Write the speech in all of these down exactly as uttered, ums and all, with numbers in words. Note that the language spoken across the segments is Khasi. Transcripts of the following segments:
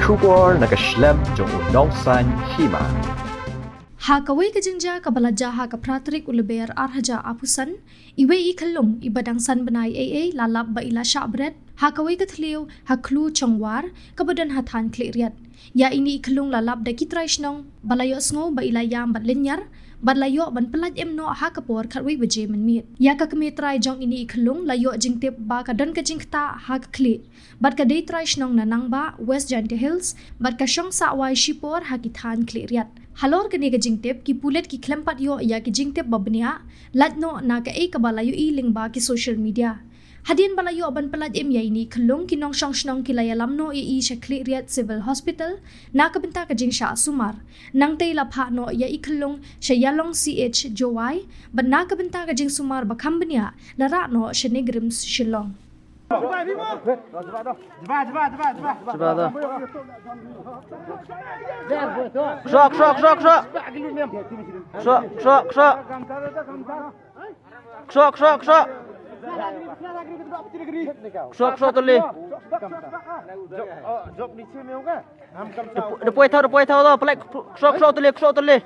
Khubor na ka shlem jong u nongsaiñ hima. Ha kawei ka jingjia kaba la jia ha ka phra tarik u Lber ar hajar arphew san, iwei i khyllung iba dang san bnai eiei la lap ba i la shah bret ha kawei ka thliew ha Khloo Chongwar kaba don ha thaiñ Khliehriat. Ïa ine i khyllung la lap da ki trai shnong ba la ïohsngew ba i la ïam bad lynñiar bad la ïoh ban pyllait im noh ha ka por khatwei baje mynmiet. Ïa ka kmie trai jong ine i khyllung la ïoh jingtip ba ka don ka jingktah ha ka khlieh bad ka dei trai shnong na Nangbah, West Jaintia Hills, bad ka shong sah wai shipor ha ki thaiñ Khliehriat. Halor kane ka jingtip, ki pulit ki khlem pat ïoh ïa ki jingtip ba bniah, lait noh na kaei kaba la ïohi lyngba ki social media. Hadien ba la ïoh ban pyllait im ïa ine i khyllung, ki nongshong shnong ki la ïalam noh ïa i sha Khliehriat Civil Hospital na ka bynta ka jingshah sumar. Nangtei la phah noh ïa i khyllung sha Ïalong C H Jowai, bad na ka bynta ka jingsumar ba kham bniah la rah noh sha NEIGRIHMS Shillong. Jubah, jubah, jubah, jubah. Jubah dah. Ksok, ksok, ksok, ksok. Ksok, ksok, ksok. Ksok, ksok, ksok. Ksok, ksok, tuli. Jop, oh, jop ni sini, okay? Da poi thaw, da poi thaw, da poi. Ksok, ksok, tuli, ksok, tuli.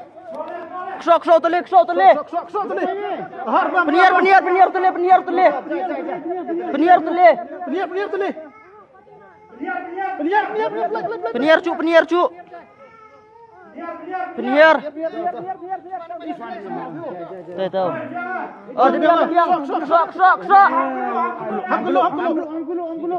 Ksok, ksok, tuli, ksok, tuli. Pynïar, pynïar, pynïar, tuli, pynïar, tuli. Pynïar, tuli. Pynïar, pynïar, tuli. Pynïar, cu, pynïar, cu. Pynïar. Tei, tei. Oh, dia biang, dia biang. Ksok, ksok, ksok. Hap kelo, hap kelo.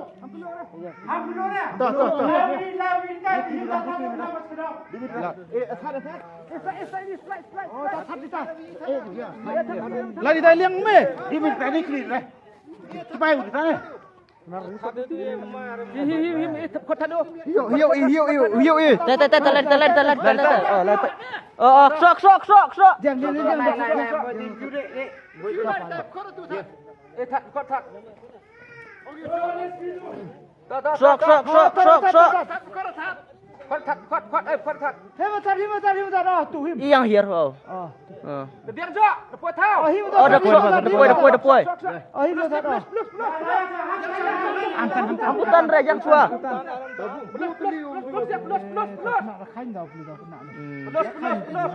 Lari dah liang me. Dia minta ni clean lah. Cepat kita ni. Hiu, hiu, hiu, hiu, hiu. Tei, tei, tei, tei, lari, tei, lari, tei, lari, tei, lari, tei. Oh, lari, tei. Oh, oh, ksok, ksok, ksok, ksok. Jang, jang, jang, jang. Eh, that, kot, that. Sok, sok, sok, sok, sok. Kot, that, kot, kot, eh, kot, that. Him, that, him, that, him, that. Ah, tu him. Ïa hiar ho. Ah. Biang jok, da poi thaw. Ah, him, that. Oh, da poi, da poi, da poi. Ah, him, that. Plus, plus, plus. Amputan re jang sua. Plus, plus, plus, plus. Plus, plus, plus. Da khaiñ daw, plus daw, kena. Plus, plus, plus.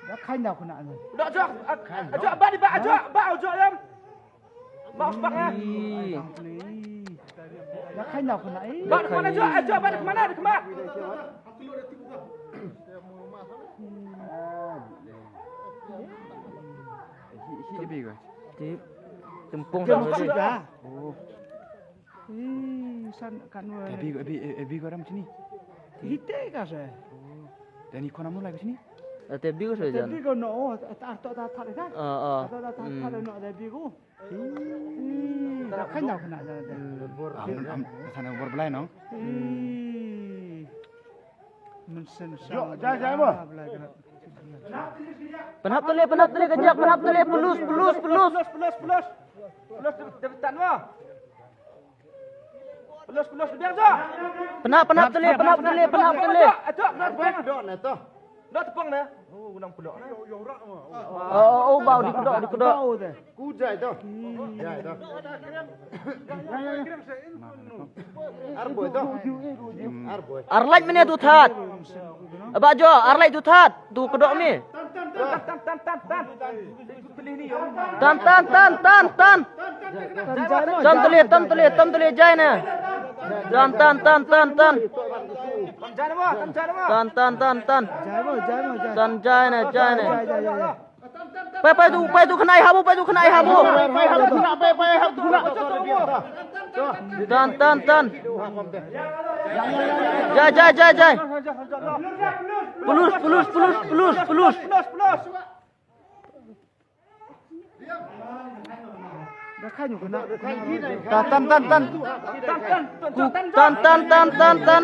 Da khaiñ daw kena. Dok jok, ah, jok ba di ba jok, ba jok em. Ba spak ya. Ih. Da khaiñ daw kena, eh. Ba di mana jok, jok ba di mana, di mana. Hi, hi, hi, hi. Ti, tempung. Tempung sama dia. Oh. Ih, san kan wa. Te bi, bi, bi ko ram sini. Hite ka se. Oh. Dani ko nam lai ko sini. Te bi ko se jan. Te bi ko no, ta to ta ta ka. Ah, ah. Ta ta ta no te bi ko. Ih, da kan da kana da. Am, am, sana bor belai no. Ih. Jai, jai, mo. Pynhap tele, pynhap tele, kejap, pynhap tele, pelus, pelus, pelus. Pelus, pelus, pelus. Pelus, David Tan, mo. Pelus, pelus, biang, jom. Pynhap, pynhap tele, pynhap tele, pynhap tele. Aduh, aduh, aduh. Dah tepung, nah. Oh, gunang peluk, nah. Oh, oh, oh, bau, di kedok, di kedok. Kujai tu. Jai tu. Arboi tu. Arboi. Arlait mene tu that. Aba jo, arlait tu that. Tu kedok mi. Tan, tan, tan, tan, tan. Tan, tan, tan, tan, tan. Tan tele, tan tele, tan tele, jai ne. Tan, tan, tan, tan, tan. Tan, tan, tan, tan. Tan, jai ne, jai ne. Pai, pai tu, pai tu, kena ai habu, pai tu, kena ai habu. Tan, tan, tan. Jai, jai, jai, jai. Pelus, pelus, pelus, pelus, pelus. Tan, tan, tan, tan. Tan, tan, tan, tan, tan.